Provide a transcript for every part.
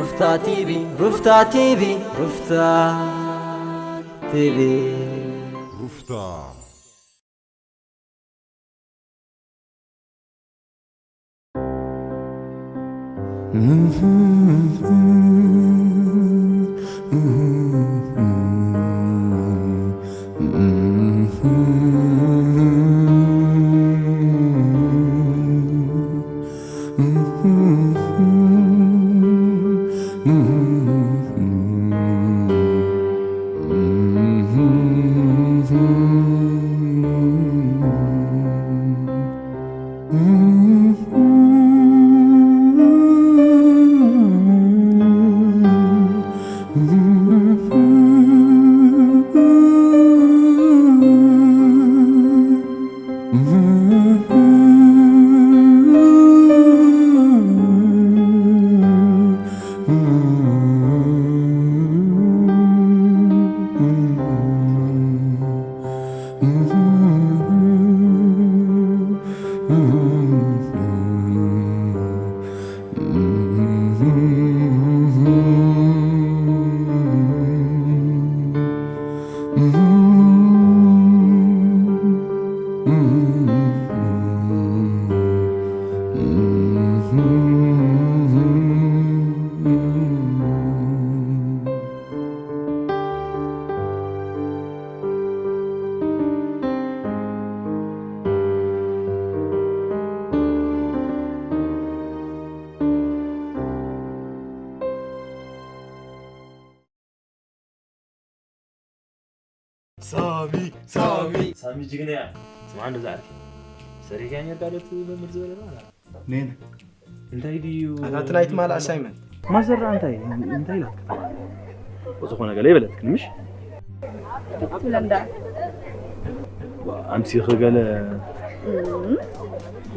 ሩፍታ ቲቪ፣ ሩፍታ ቲቪ፣ ሩፍታ ቲቪ። ሩፍታ። ሳሚ ሳሚ ሳሚ ጅግና እያ። ስማ፣ እንደዛ ኣልኪ ሰሪሕያ ነርካ ዶ እቲ መምህር ዝበለና? ኔን እንታይ ድዩ ኣታ እቲ ናይ ትማል ኣሳይመንት ማዘራ እንታይ እንታይ ኢላትካ? ዝኾነ ገለ ይበለትክን ምሽ? ትብለንዳ ኣምሲኺ ገለ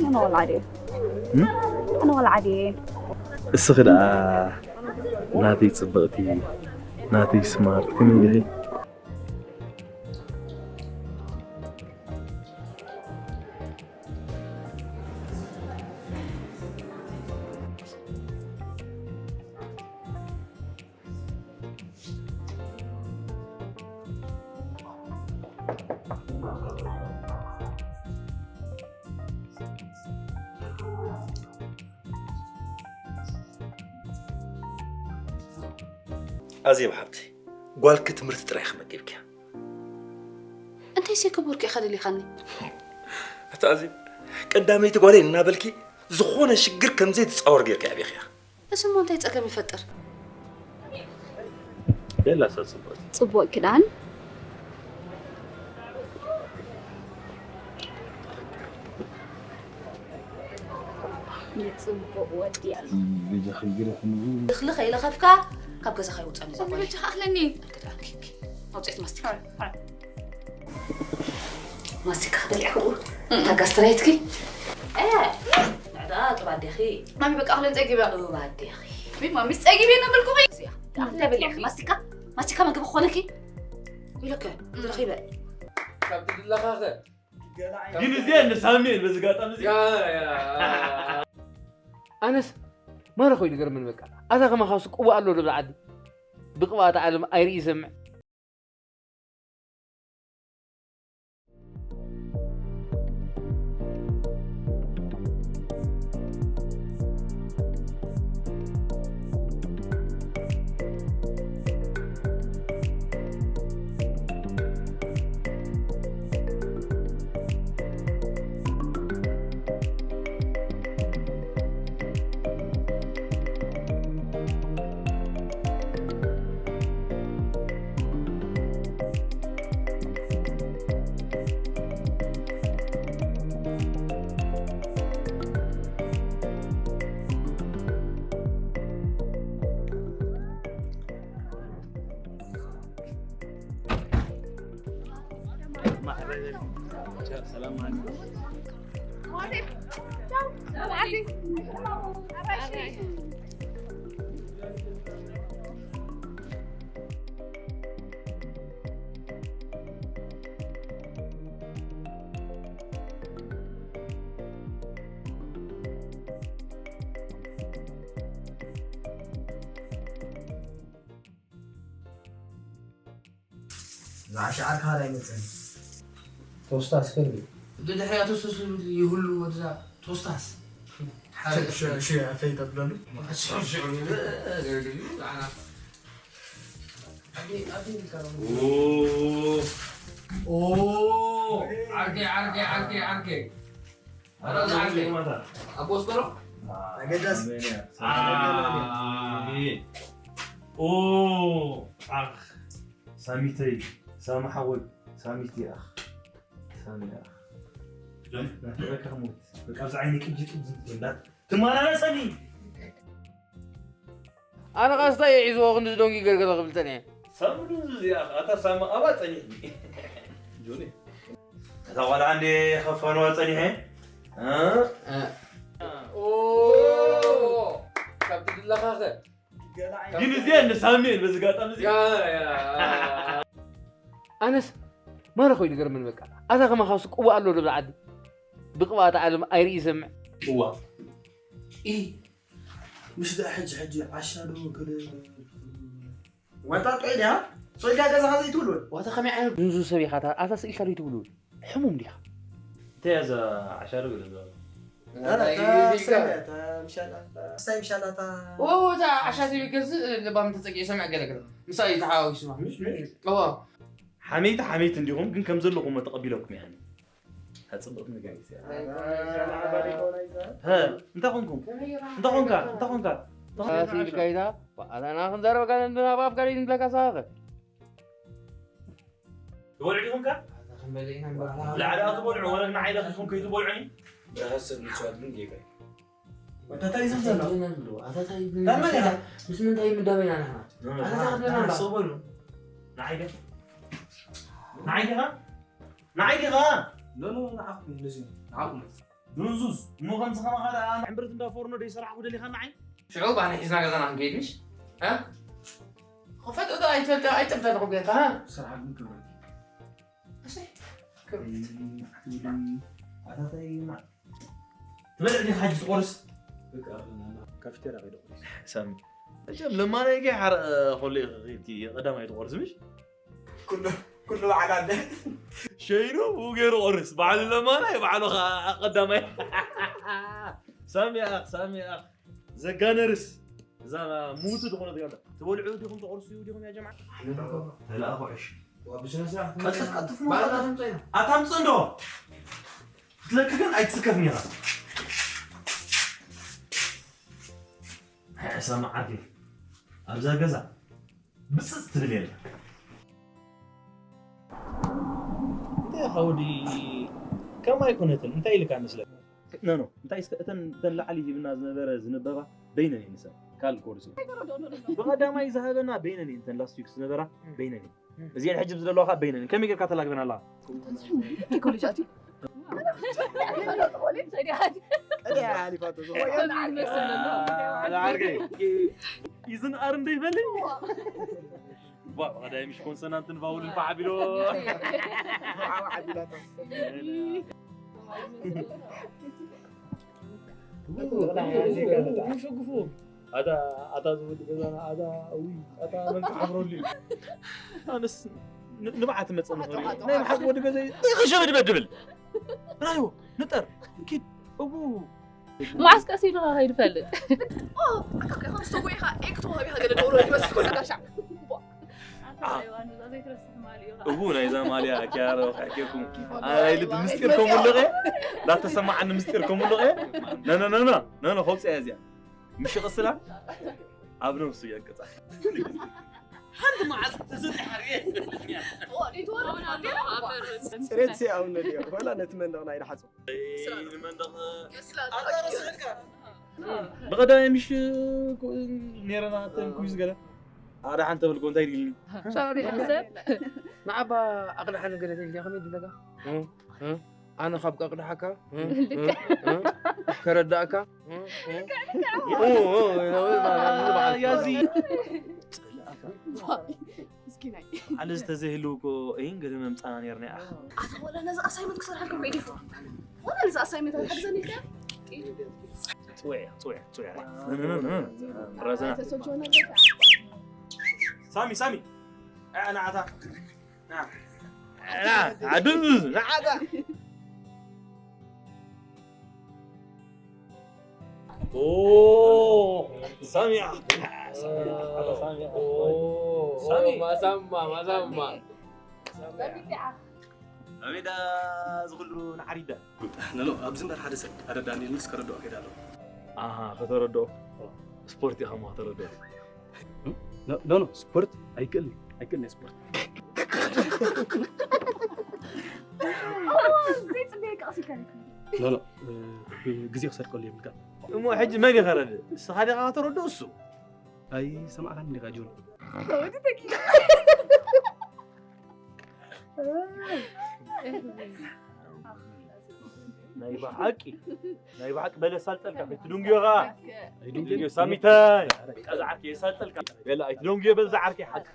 ኣነ ወላዓዲ እም? ኣነ ወላዓዲ እስኺ ደኣ ናተይ ጽብቕቲ ናተይ ስማርት ከመይ ኢልኺ? ኣዜብ ሓብተይ፣ ጓልኪ ትምህርቲ ጥራይ ክመግብኪያ። እንታይ ሴ ክቡርኪ ኢኻ ደሊኻኒ? ኣታ ኣዜብ፣ ቀዳመይቲ ጓለይ እናበልኪ ዝኾነ ሽግር ከም ዘይትጻወር ጌርኪ ኣቢኽያ። እሱ እሞ እንታይ ጸገም ይፈጥር? ቤላ ሳጽቦት። ጽቡቕ ክዳን። ንጽቡቕ ወዲ ኣሎ። በጃኺ ግደፍኒ። እኽሊ ከይለኸፍካ ካብ ገዛኻ ይውጻኒ ዘኾነ። በጃኻ ኣኽለኒ። ኣውፅእት ማስቲካ። ማስቲካ በሊዕክኡ። እታ ጋስትራይትኪ። እ፣ ንዕዳ ጥባ ኣዴኺ። ማሚ በቃ ኣኽለን ጸጊበ። ጥባ ኣዴኺ። ሚ ማሚ ጸጊበ እናበልኩኺ። እዚኣ። እንታይ በሊዕኪ? ማስቲካ? ማስቲካ መግቢ ክኾነኪ? ኢለከ፣ ዝረኺበ። ካብ ትድለኻኸ? ግን እዚኣ ንሳሚ እየን በዚ ኣጋጣሚ እዚ። ያ፣ ያ። ኣነስ ማረ ኮይኑ ገርምን በቃ። ኣታ ከማኻስ ቅቡእ ኣሎ ዶ ብዓዲ? ብቅብኣት ዓለም ኣይርኢ ይሰምዕ። ዝዓሻ ዓርካ ካልእ ኣይመጽእን። ቶስታስ ከ እንድዩ? ድድሕሪኣ ቶስታስ ይብሉ ይህሉ ወድዛ ቶስታስ። ሓደ ሸ-፣ ሸ-፣ ሸ-፣ ኣፈይ ተብለሉ። ሽዑ፣ ሽዑ፣ ኣና። ኣዲ፣ ኣዲ፣ ኦ። ኦ። ዓርከይ፣ ዓርከይ፣ ዓርከይ፣ ዓርከይ። ኣረ፣ ዓርከይ። ኣቦ ስበሮ? ኣገዳሲ። ኣሜን። ኦ። ኣኽ። ሳሚተይ፣ ሳሚ ሓወይ፣ ሳሚት ይኣኽ። ሳሚ ይኣኽ። ጆን፣ ናፍቀካ ክሞት። በቃ፣ ኣብዚ ዓይኒ ቅጂ ቅጂ ትብላት። ትመላለሰኒ። ኣነ ቃስታ እየ ሒዝዎ ክንዲ ዶንጊ ገርገር ክብል ጸኒሐ። ሳሚ ዶ እዚኣ፣ ኣታ ሳሚ ኣባ ጸኒሕኒ። ጆኒ። እታ ቆልዓ እንዴ ከፈንዋ ጸኒሐ። እ? እ። ኦ! ካብ ትድለኻ ኸ? ግን እዚኣ ንሳሚ እየን በዚ ጋጣሚ እዚ። ያ፣ ያ። ኣነስ ማራ ኮይኑ ገርምን በቃ። ኣታ ከማኻስ ቅቡእ ኣሎ ዶ ብዓዲ? ብቅብኣት ዓለም ኣይርኢ ይሰምዕ። እዋ። ኢ፣ ምሽ ደኣ ሕጂ፣ ሕጂ ዓሻ ዶ ገለ ዋንታ ጥዑይ ድያ? ጾይዳ ገዛኻ ዘይትውልወል? ዋታ ከመይ ዓይነት ዱንዙ ሰብ ኢኻ? ኣታ፣ ኣታ ስኢልካ ዶ ይትውልወል? ሕሙም ዲኻ? እንታይ እያ እዛ ዓሻ ዶ ገለ እዛ? ኧረ፣ እታ እንታይ ሰለ፣ እታ ምሻላ፣ እታ ስታይ ምሻላ፣ እታ ኦ፣ እታ ዓሻ ዘይገዝእ ልባም ተጸጊዑ ሰምዕ ገለ ገለ። ምሳይ ተሓዋዊሱ። ምሽ፣ ምሽ። እዎ። ሓመይቲ፣ ሓመይቲ እንዲኹም፣ ግን ከም ዘለኹም ተቐቢለኩም እያ። ኣጽብቕቲ ነጋሪት እያ። ኣይ፣ ኮነ፣ ሻላ፣ ኣባዲ፣ ኮነ፣ ይዛ። ሀ፣ እንታይ ኾንኩም? እንታይ ኾንካ? እንታይ ኾንካ? እንታይ ኾንካ? ኣታ ስኢልካ ኢዛ፣ ኣታ ንዓኻ ክንዛረበካ ንድና ኣብ ኣፍጋሪ ንብለካ ሳኸ። ትበልዑ ዲኹም ከ? ኣታ ክንበልዕ ኢና እምበር። ላዕሊ ኣትበልዑ፣ ወላ ንዓይ ዳኺኹም ከይትበልዑኒ? ደሃሰብ ምጽዋት ግን ጌጋ እዩ። ኣታ እንታይ እዩ ዝብል ዘሎ? እንታይ እዩ ዝብል ዘሎ? ኣታ እንታይ እዩ ዝብል? እንታይ ማለት እዩ? ምስ ምንታይ ምዳበ ኢና ንሕና? ኖ፣ ኖ፣ ኣታ እንታይ ክትብለና? ስቕ በሉ። ንዓይ ዲኻ? ንዓይ ዲኻ? ንዓይ ዲኻ? ኖ፣ ኖ፣ ንዓኹም እዩ፣ ነዚ እዩ። ንዓኹም እዩ። ድንዙዝ፣ እሞ ከምዚ ከማኻ ደኣ ዕምብርት እንዳ ፎርኖ ዶ ይሰራሕኩ ደሊኻ ንዓይ? ሽዑ ባኒ ሒዝና ገዛና ክንከይድ ምሽ? እ? ክፈት እቶ ኣይትፈልጥ፣ ኣይትፈልጥ ኣለኹ ጌርካ፣ እ? ስራሕ ግን ክብረት። እሰይ፣ ክብረት። እም፣ ኣታተይ ማ-፣ ትበልዕ ዲኻ ሕጂ ትቆርስ? በቃ፣ ካፊቴርያ ከይደ ቁርስ። ሳሚ፣ መቸም ለማናይ ገይ ሓረ፣ እ፣ ኾሎ ኢኺ፣ ኢኺ ቀዳማይ ትቆርስ ምሽ? ኩሉ፣ ኩሉ በዓል ኣደ። ሸይኑ ብኡ ገይሩ ቆርስ። በዓሉ ለማናይ፣ በዓሉ ኸዓ ቀዳማይ። ሳሚ ኣኽ፣ ሳሚ ኣኽ። ዘጋነርስ። እዛ ሙቱ ዝኾነ ዘጋነ-፣ ትበልዑ ዲኹም፣ ትቆርሱ ዲኹም ያ ጀማዓ? ተለኣኹ ዕሽ። ዋ፣ ብስነ ስርዓት። ቀልጥፍ፣ ቀልጥፍ፣ በዓል ቀልጥፍ። ኣታ ምጽእ እንዶ። ክትለኪ ግን ኣይትስከፍን ኢኻ። ሕሰ መዓርኪ። ኣብዛ ገዛ ብጽጽ ትብል የላ። እንታይ ሓውዲ ከማይ ኮነትን እንታይ ኢልካ መስለካ? ኖ፣ ኖ፣ እንታይ እስከ እተን፣ እተን ላዕሊ ሂብና ዝነበረ ዝንበባ በይነን እየን ንሰን ካልእ ኮርስ። ብቐዳማይ ዝሃበና በይነን እየን፣ እተን ላስት ዊክ ዝነበራ በይነን እየን። እዚኤን ሕጂ ብዝደለዋ ከዓ በይነን እየን። ከመይ ጌርካ ተላግበን ኣለኻ? ኮሌጅ ኣትዩ? ኮሌጅ ኣይዲያ? ቀዲያ ሓሊፋቶ ዝኾነ። ዓርከይ፣ ኢዝን ኣር እንደ ይፈልጥ? ዋ፣ ብቐዳይ ምሽ ኮንሶናንትን ቫውልን ፋሕ ኣቢሎ። ዓው ዓቢላቶ። ምሽ ግፉ። ኣታ፣ ኣታ ዝወዲ ገዛና፣ ኣታ፣ ውይ፣ ኣታ መን ክሓብረሉ እዩ? ኣነስ ን-፣ ንብዓት መጸ ንኸሪ። ናይ ብሓቂ ወዲ ገዛ እዩ። ይኸሸበ ድበ ድብል። ራይዎ፣ ንጠር፣ ኪድ፣ እቡ። መዓስ ቀስ ኢሉ ከይድ ፈልጥ። ኦ፣ ኣካ፣ ከም ዝተጎይኻ፣ ኤክቶ ሃቢኻ ገለ ደውሎ ይመስል ኮነ ጋሻ። ኣታ ዮሃንስ፣ ዘይትረስሕ ማልዮ። እቡ ናይዛ ማልያ፣ ኪያሮ፣ ካኬኩም። ኣይ፣ ልብ ምስጢር ከምኡ ኣለቐ። እንዳተሰማዓኒ ምስጢር ከምኡ ኣለቐ። ነ፣ ነ፣ ነ፣ ነ፣ ነ፣ ነ፣ ኸውፅያ እዚኣ። ምሽ ቕስላ ኣብ ነብሱ የንቅጻ። ሓንቲ መዓልቲ ተዘይሓርየ። ጽሬት ሲኣውነ ድዮ? ወላ ነቲ መንደቕ ናይ ደሓጾ። ብቐዳማይ ምሽ ኩ-፣ ኔረና ተን ኩይዝ ገለ። ኣደ ሓንቲ ተብልኮ እንታይ ድግልኒ? ሶሪ፣ ሕሰብ። ንዓባ ኣቕዳሓ ነገር ተልያ ከመይ ድለጋ? እ? እ? ኣነ ካብ ቀቕድሓካ፣ እ? ልክዕ። እ? እ? ከረዳእካ፣ እ? እ? ልክዕ፣ ልክዕ። እ፣ እ፣ እ፣ እ፣ ያዚ። ምስኪናይ። ኣነ ዝተዘይህልው እኮ እይን ገለ መምጻና ነርና። ኣታ ወላ ነዚ ኣሳይመንት ክሰርሓልኩም ከይደ። ወላ ነዚ ኣሳይመንት ኣይትሓግዘኒ ኢልካ? ጽውያ፣ ጽውያ፣ ጽውያ። እ፣ እ፣ እ፣ እ። ረዘና። ተሰልችወና ኣለካ። ሳሚ፣ ሳሚ። እ፣ ንዓታ። ና። ና፣ ዓዱ፣ ንዓጋ። ኦ፣ ሳሚያ። ሳሚያ። ኦ፣ ሳሚ። ማሳማ፣ ማሳማ። ኣሜዳ ዝኽሉ ንዓሪዳ። ኖ፣ ኖ፣ ኣብዚ እምበር ሓደ ሰብ፣ ሓደ ዳንኤል ምስ ከረድኦ ከይዳ ኣለኹ። ኣሃ፣ ከተረድኦ። ስፖርት ኢኻ እሞ ከተረድኦ። ኖ፣ ኖ፣ ኖ፣ ስፖርት ኣይክእልን፣ ኣይክእልን ስፖርት። ዘይጽበየካ ቀሲልካ ዲኻ? ኖ፣ ኖ፣ እ፣ ግዜ ክሰርቀሉ የብልካ። እሞ ሕጂ መን ይኸረድ? ንስኻ ዲኻ ከተረድኦ እሱ? ኣይሰማዕካን ዲኻ ጆን? ወዲ ተኪላ። ናይ ብሓቂ፣ ናይ ብሓቂ በለ ሳልጠልካ፣ ኣይትድንጉዮ ኸዓ። ኣይትድንጉዮ ሳሚታይ። በቃ ዝዓርከይ የሳልጠልካ። በለ ኣይትደንጉዮ በል ዝዓርከይ ሓቂ።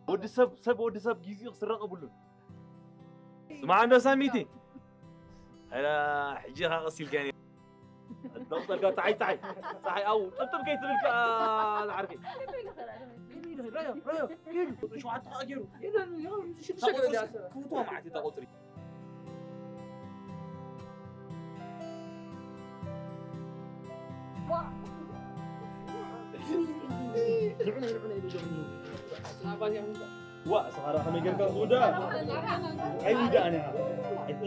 ወዲ ሰብ፣ ሰብ ወዲ ሰብ ግዜኡ ክስረቕ የብሉን። ስማዕ እንዶ ሳሚቲ። ኣላ ሕጂ ኸዓ ቀስ ኢልካ ነይ-፣ ነቕጸልካ ጸሓይ፣ ጸሓይ፣ ጸሓይ፣ ኣው፣ ጥብጥብ ከይትብል ከኣ፣ ዝዓርከይ። ራዮ፣ ራዮ፣ ራዮ፣ ቁጽሪ ሸውዓተ ከኣ ገይሩ። የለን፣ የለን፣ ሽዱሽተ ገለ ዝኣ-፣ ክውትዋ መዓት እታ ቁጽሪ። ንዑና፣ ንዑና፣ ንዑና። ዋ፣ እስኻ ደኣ ከመይ ጌርካ ዝውዳእ? ኣይውዳእን እያ። ኣይተ-፣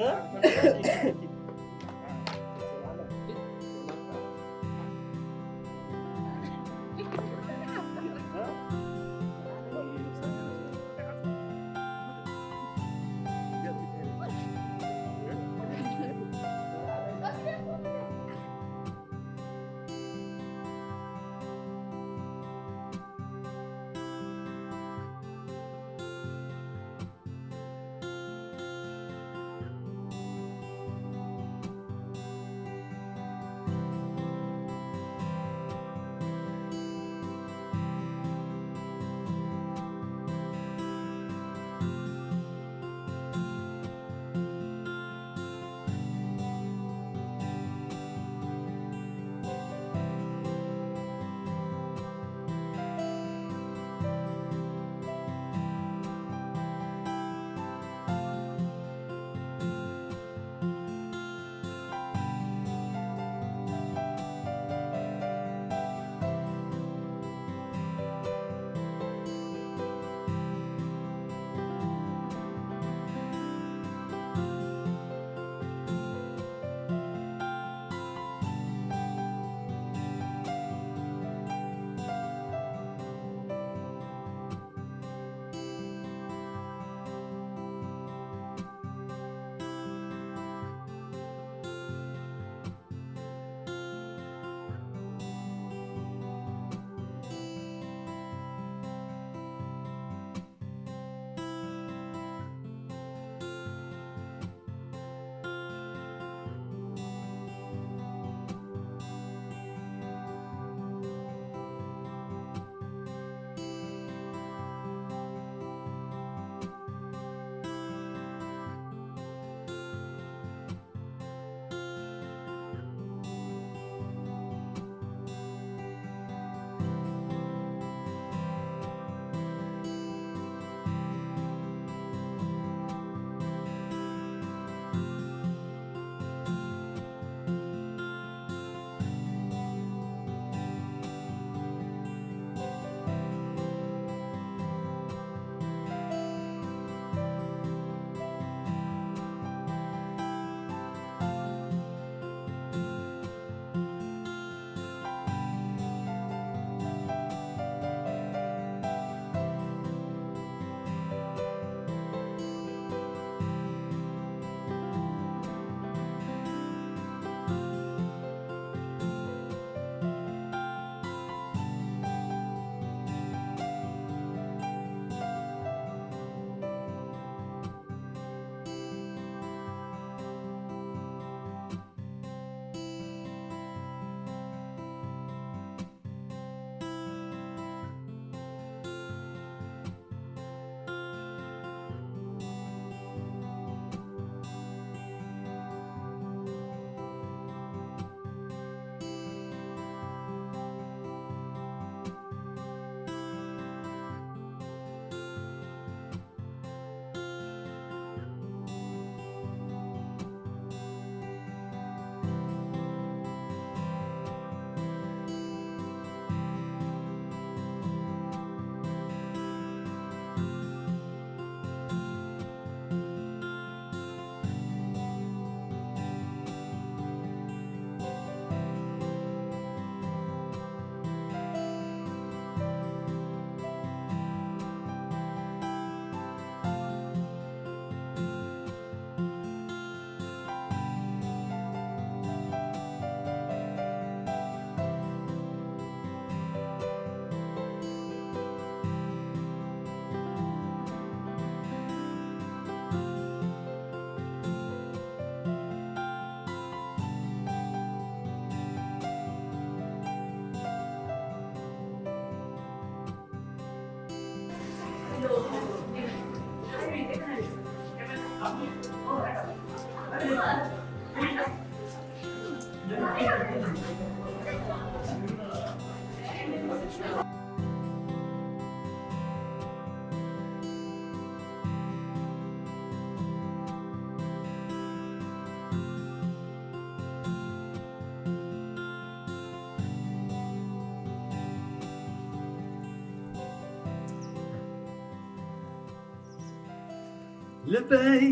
ልበይ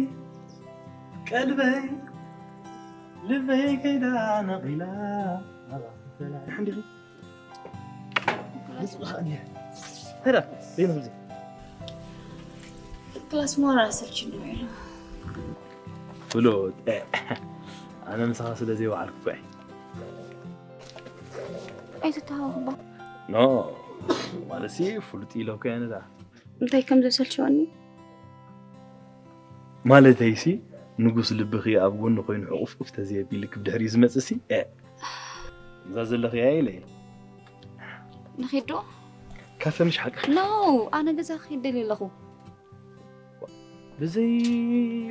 ቀልበይ ልበይ ከይዳ ነቒላ ሓንዲኺ ንስኻ እየ። ሄዳ ዘይነ ከምዚ ክላስ መዋራ ሰልችኒ ውዒሉ። ፍሉጥ፣ ኣነ ምሳኻ ስለ ዘይወዓልኩ እኮ እየ። ኣይትተሃወኽባ። ኖ፣ ማለትሲ ፍሉጥ ኢለ እኮ እየ ነዛ። እንታይ ከም ዘሰልችወኒ? ማለተይሲ፣ ንጉስ ልብኺ ኣብ ጎኒ ኮይኑ ሕቑፍቁፍ ተዘየቢልኪ ብድሕሪኡ ዝመጽእሲ፣ እ፣ እዛ ዘለኽያ ኢለ እየ። ንኺድ ዶ? ካፈ ምሽ ሓቅኺ። ኖ፣ ኣነ ገዛ ክኸይድ ደልየ ኣለኹ። ብዘይ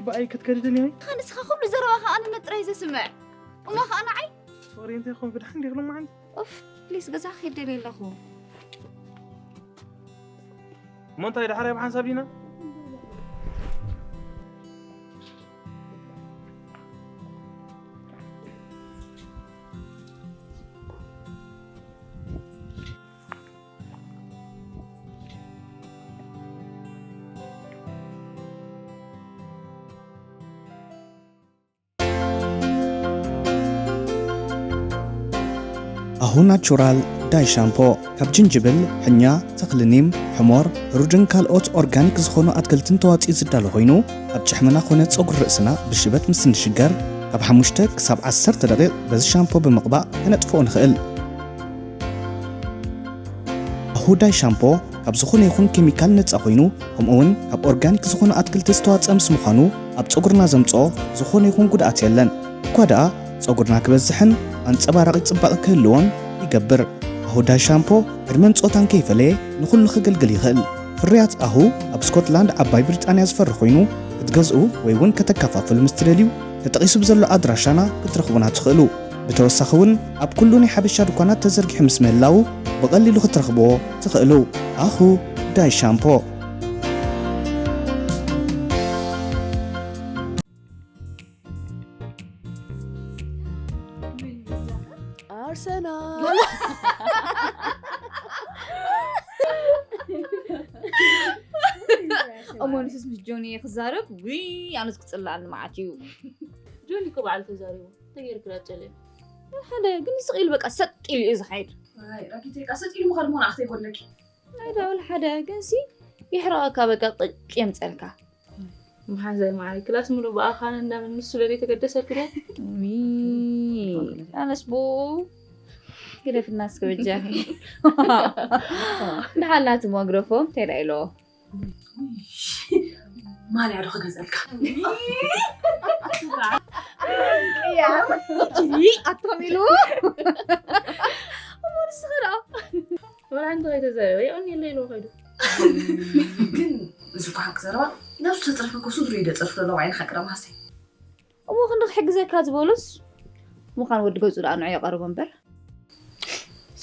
ብኣይ ክትከዲ ደልያ? ንስኻ ኩሉ ዘረባኻ ኣነ ጥራይ ዘስምዕ። እሞ ኸኣ ንዓይ? ፍቕሪ እንታይ ይኾን ብድሓን ዲኽ ሎማዓንቲ? ኡፍ፣ ፕሊስ ገዛ ክኸይድ ደልየ ኣለኹ። እሞ እንታይ ደሓር ኣብ ሓንሳብ ዲና? ኣሁ ናቹራል ዳይ ሻምፖ ካብ ጅንጅብል፣ ሕኛ፣ ተኽሊ ኒም፣ ሕሞር፣ ሩድን ካልኦት ኦርጋኒክ ዝኾኑ ኣትክልትን ተዋፂኡ ዝዳሎ ኮይኑ ኣብ ጭሕምና ኮነ ፀጉሪ ርእስና ብሽበት ምስ እንሽገር ካብ ሓሙሽተ ክሳብ ዓሰርተ ደቂቕ በዚ ሻምፖ ብምቕባእ ከነጥፍኦ ንኽእል። ኣሁ ዳይ ሻምፖ ካብ ዝኾነ ይኹን ኬሚካል ነፃ ኮይኑ ከምኡ እውን ካብ ኦርጋኒክ ዝኾኑ ኣትክልቲ ዝተዋፀአ ምስ ምዃኑ ኣብ ፀጉርና ዘምፅኦ ዝኾነ ይኹን ጉድኣት የለን። እኳ ደኣ ጸጉርና ክበዝሕን ኣንጸባራቒ ጽባቐ ክህልዎን ይገብር። ኣሁ ዳይ ሻምፖ ዕድመን ጾታን ከይፈለየ ንኹሉ ከገልግል ይኽእል። ፍርያት ኣሁ ኣብ ስኮትላንድ ዓባይ ብሪጣንያ ዝፈሪ ኮይኑ ክትገዝኡ ወይ እውን ከተከፋፍሉ ምስ ትደልዩ ተጠቒሱ ብዘሎ ኣድራሻና ክትረኽቡና ትኽእሉ። ብተወሳኺ እውን ኣብ ኩሉ ናይ ሓበሻ ድኳናት ተዘርጊሑ ምስ ምህላዉ ብቐሊሉ ክትረኽብዎ ትኽእሉ። ኣሁ ዳይ ሻምፖ። ኣርሰናል። እሞ ንሱስ ምስ ጆኒ እየ ክዛረብ። ውይ ኣነስ ክፅላኣኒ መዓት እዩ። ጆኒ እኮ በዓል ተዛሪቡ ተገይሩ ክላጨለ ሓደ ግን ስቕ ኢሉ በቃ ሰጥ ኢሉ እዩ ዝሓይድ። ራኪተይ ቃ ሰጥ ኢሉ ምዃድ መሆን ኣኽተይ ጎድለኪ። ኣይዳ ወላ ሓደ ግን ሲ ይሕረቐካ በቃ ቅጭ የምፀልካ። መሓዛይ መዓረይ ክላስ ሙሉእ ብኣኻን እንዳምን ንሱ ለለ ተገደሰልክ ዶ? ሚ ኣነስ ብኡ ግደፍና እስከ በጃኺ። ደሓን ናቲ ማይክሮፎን እንታይ ደኣ ኢሎ? ማልያ ዶ ክገዝኣልካ? ቅያር። ኪሊ ኣቶም ኢሉ። እሞ ንስኺ ደኣ? ወላ ሓንቲ ከይተዛረበ የቐንየለይ ኢልዎ ከይዱ። ግን እዚ እኮ ሓቂ ዘረባ ነብሱ ተፅርፈ እኮ ስድሩ እዩ ደፅርፍ ዘሎ ባዕሉ ሓቂ ደኣ መሃሰይ። እሞ ክንዲ ክሕግዘካ ዝበሉስ ምዃን ወዲ ገፁ ደኣ ንዑ የቐርቦ እምበር።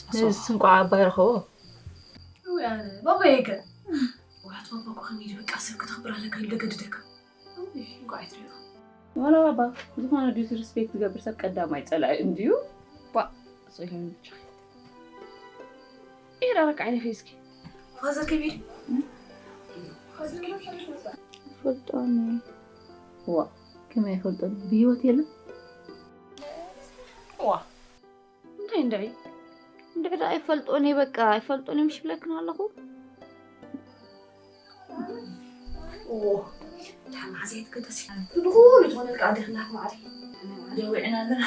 ነዚ እንቋዕ ኣባይ ረኸቦ። እውይ ኣነ ባባየ ከ ዋት ባባ እኮ ከመይ ኢሉ በቃ ሰብ ክተኽብር ኣለካ ኢሉ ደገድደካ። እውይ እንቋዕ ኣይትሪኦ። ዋላ ባባ ዝኾነ ዲስሪስፔክት ዝገብር ሰብ ቀዳማይ ፀላኢ እንድዩ። ባ ስኢሎም ብቻ። ኢራ ረካ ዓይኒ ፊስኪ። ፋዘር ከመይ ኢሉ? ፋዘር ከመይ ኢሉ? ፈልጦኒ። ዋ ከመይ ኣይፈልጦን ብህይወት የለን። ዋ እንታይ እንድዒ? እንድዒ ደኣ ኣይፈልጦን እየ በቃ ኣይፈልጦን እየ ምሽ ይብለክን ኣለኹ። ኦ፣ ድሓን መሓዘ ኣይትገደሲ። ንኹሉ ዝኾነልካ ኣዴኽና ማዕሪ። ደዊዕና ኣለና።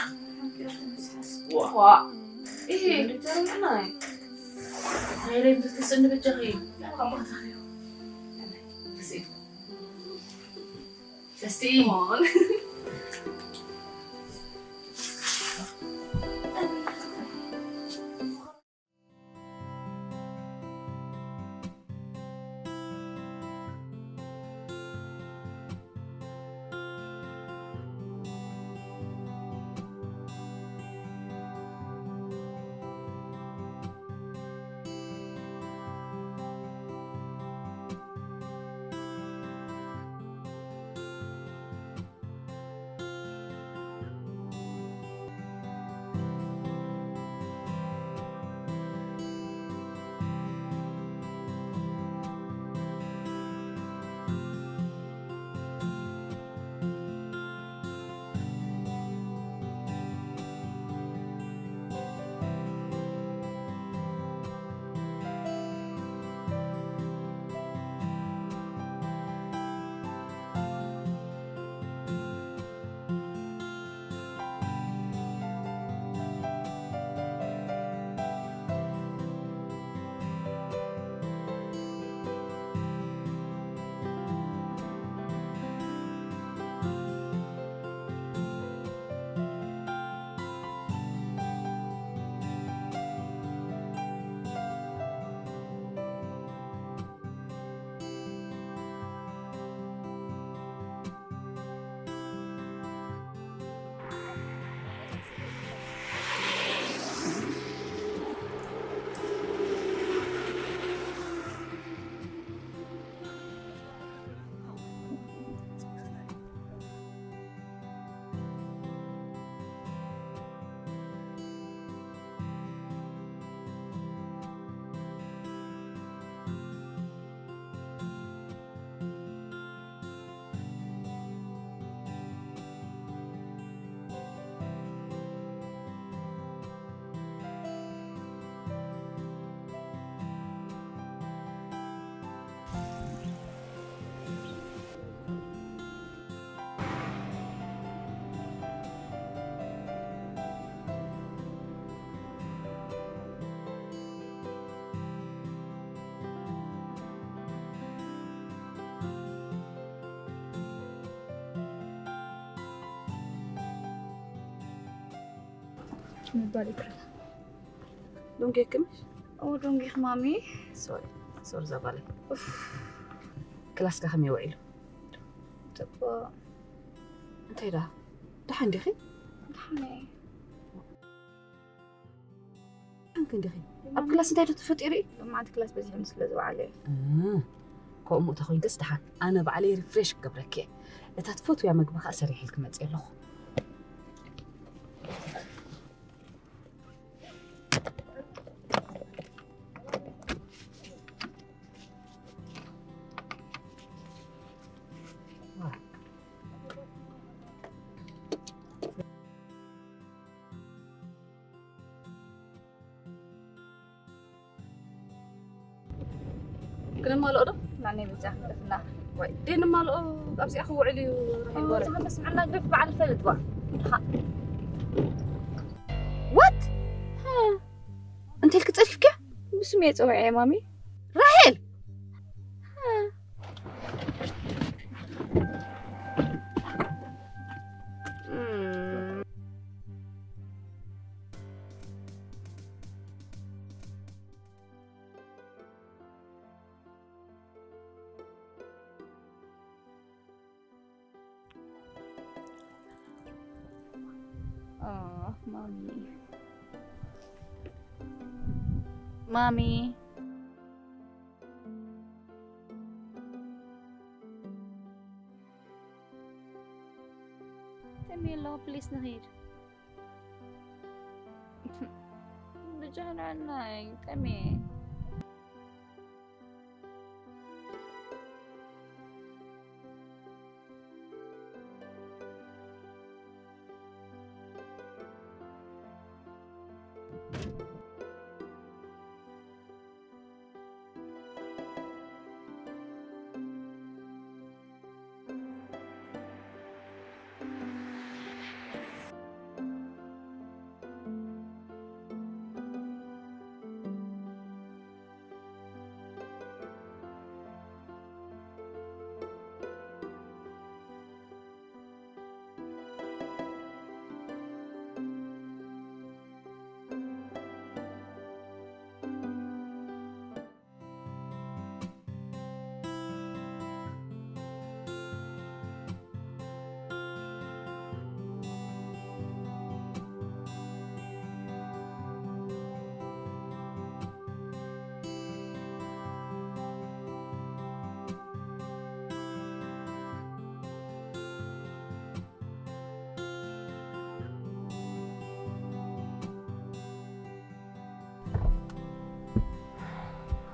ዋ። ዋ። እሄ፣ ደዊዕና። ናይ ሬም ትስእኒ በጃኺ። ኣባትኺ። ተስኢ። ተስኢ። ምባል ይክእል። ዶንጌክምሽ? ኦ፣ ዶንጌክ ማሚ። ሶሪ፣ ሶሪ ዛባለ። ክላስካ ከመይ ውዒሉ? ጽቡቕ። እንታይ ደኣ? ደሓን ዲኺ? ደሓን እየ። ደሓን ክንዲኺ? ኣብ ክላስ እንታይ ዶ ተፈጢሩ እዩ? ሎማዓንቲ ክላስ በዚሑ ስለ ዝወዓለ እዩ። እ፣ ከምኡ ተኾይንክስ ደሓን። ኣነ ባዕለይ ሪፍሬሽ ክገብረኪ እየ። እታ ትፈትውያ መግቢ ከኣ ሰሪሐልኪ መጽእ ኣለኹ። ክነማልኦ ዶ? ናነይ ብጫ ክፍላ። ወይ፣ ደይ ንማልኦ ኣብዚኣ ክውዕል እዩ፣ ራሄል ጓል። ዝሃመ ስምዕና ግደፍ፣ በዓል ፈልጥ ዋ። ድኻ። ዋት? እንታይ ኢልኪ ጸሪፍኪያ? ብስም እየ ጸዊዐ፣ ማሚ። ራሄል! Oh, mommy. Mommy. Tell me, Lord, please, Nahid. ብጃህና ናይ ጠሜ።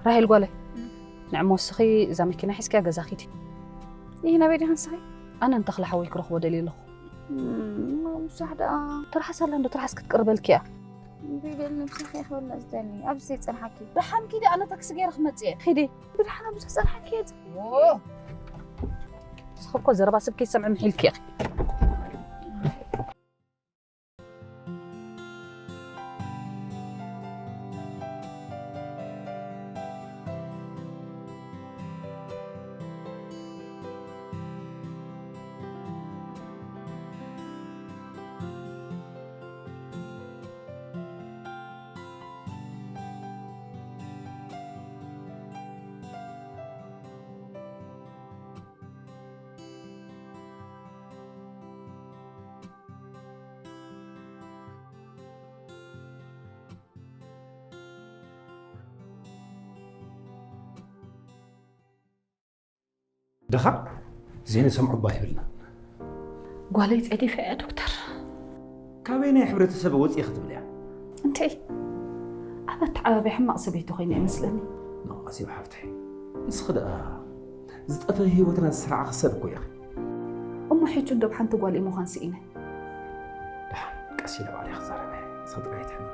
ራሄል ጓለይ፣ ንዕሞ እስኺ እዛ መኪና ሒዝኪያ ገዛ ኪዲ። ይህ ናበይ ዲኻ ንስኺ? ኣነ ንተኽለ ሓወይ ክረኽቦ ደልየ ኣለኹ። እም፣ ምሳሕ ደኣ። ትርሓስ ኣላ እንዶ፣ ትርሓስ ክትቅርበልኪ እያ። ቢደል ነብስኺ ክበላ ዝደሊ፣ ኣብዚ ዘይጸንሓኪ። ደሓን ኪዲ፣ ኣነ ታክሲ ገይረ ክመጽእ እየ። ኪዲ። ብደሓን ኣብዚ ክጸንሓኪ እየ። ዎ። ንስኺ እኮ ዘረባ ሰብ ከይሰምዕ ምሒልኪ ኢኺ። ድኻ ዘይንሰምዖ እባ ይብልና። ጓለይ ጸዲፈ እያ ዶክተር። ካበይ ናይ ሕብረተሰብ ወፂእ ክትብል እያ? እንተይ ኣብ ኣተዓባብያ ሕማቕ ሰበይቲ ኮይነ ይመስለኒ። መቐሲብ ሓፍተይ፣ ንስኺ ደኣ ዝጠፈ ህይወትና ዝሰራዕኺ ሰብ እኮ ኢኺ። እሞ ሕጂ እንዶ ብሓንቲ ጓል እዩ ምዃን ስኢነ። ደሓን ቀስ ኢለ ባዕለይ ክዛረበ እየ። ንስኺ ጥራይ ኣይትሕመቒ።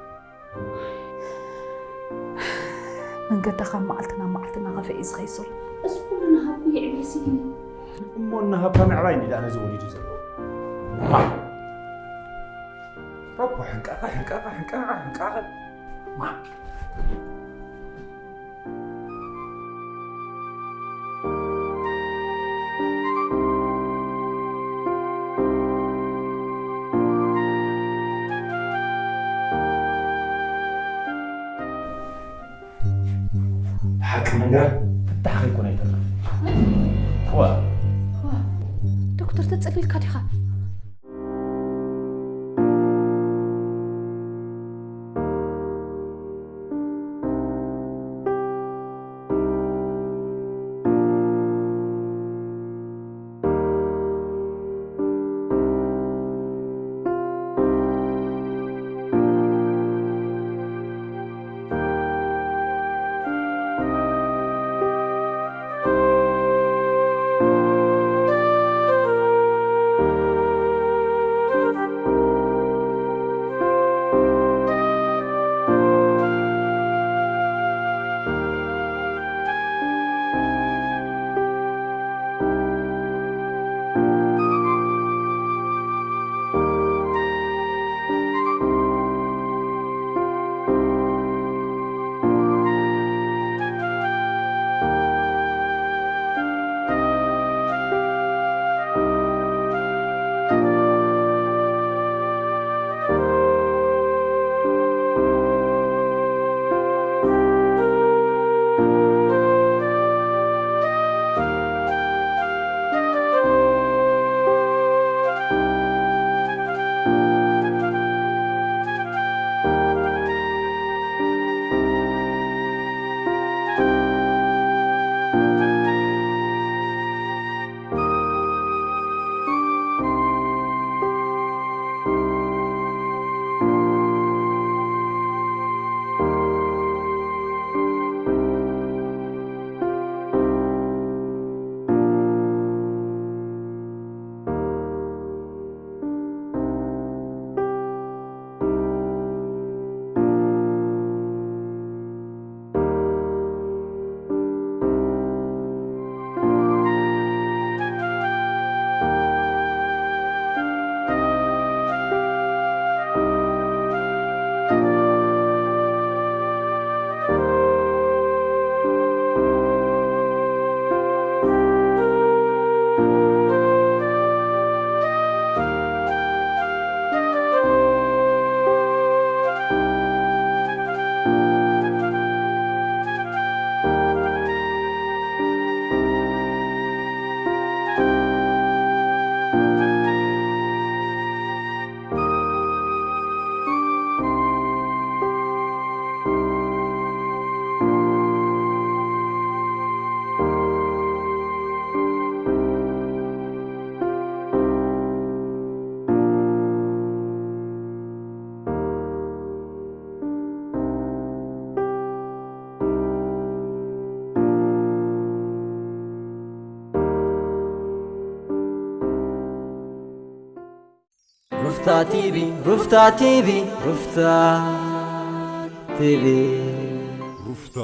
መንገዳ ካብ መዓልቲ ናብ መዓልቲ እናኸፍአ እዩ ዝኸይድ ዘሎ። እዚ ኩሉ እናሃብኩ የዕብየ ስኢነ። እሞ እናሃብካ ምዕባይ እንዲ ደኣ ነዚ ወሊዱ ዘሎ። ፖፖ ሕንቃቐ፣ ሕንቃቐ፣ ሕንቃቐ፣ ሕንቃቐ። ማ። ሓቂ ምንጋር ፍታሕ ከይኮነ ኣይተርፍን። ዋ፣ ዋ፣ ዶክተር ተጸሊልካ ዲኻ? ሩፍታ ቲቪ፣ ሩፍታ ቲቪ፣ ሩፍታ ቲቪ። ሩፍታ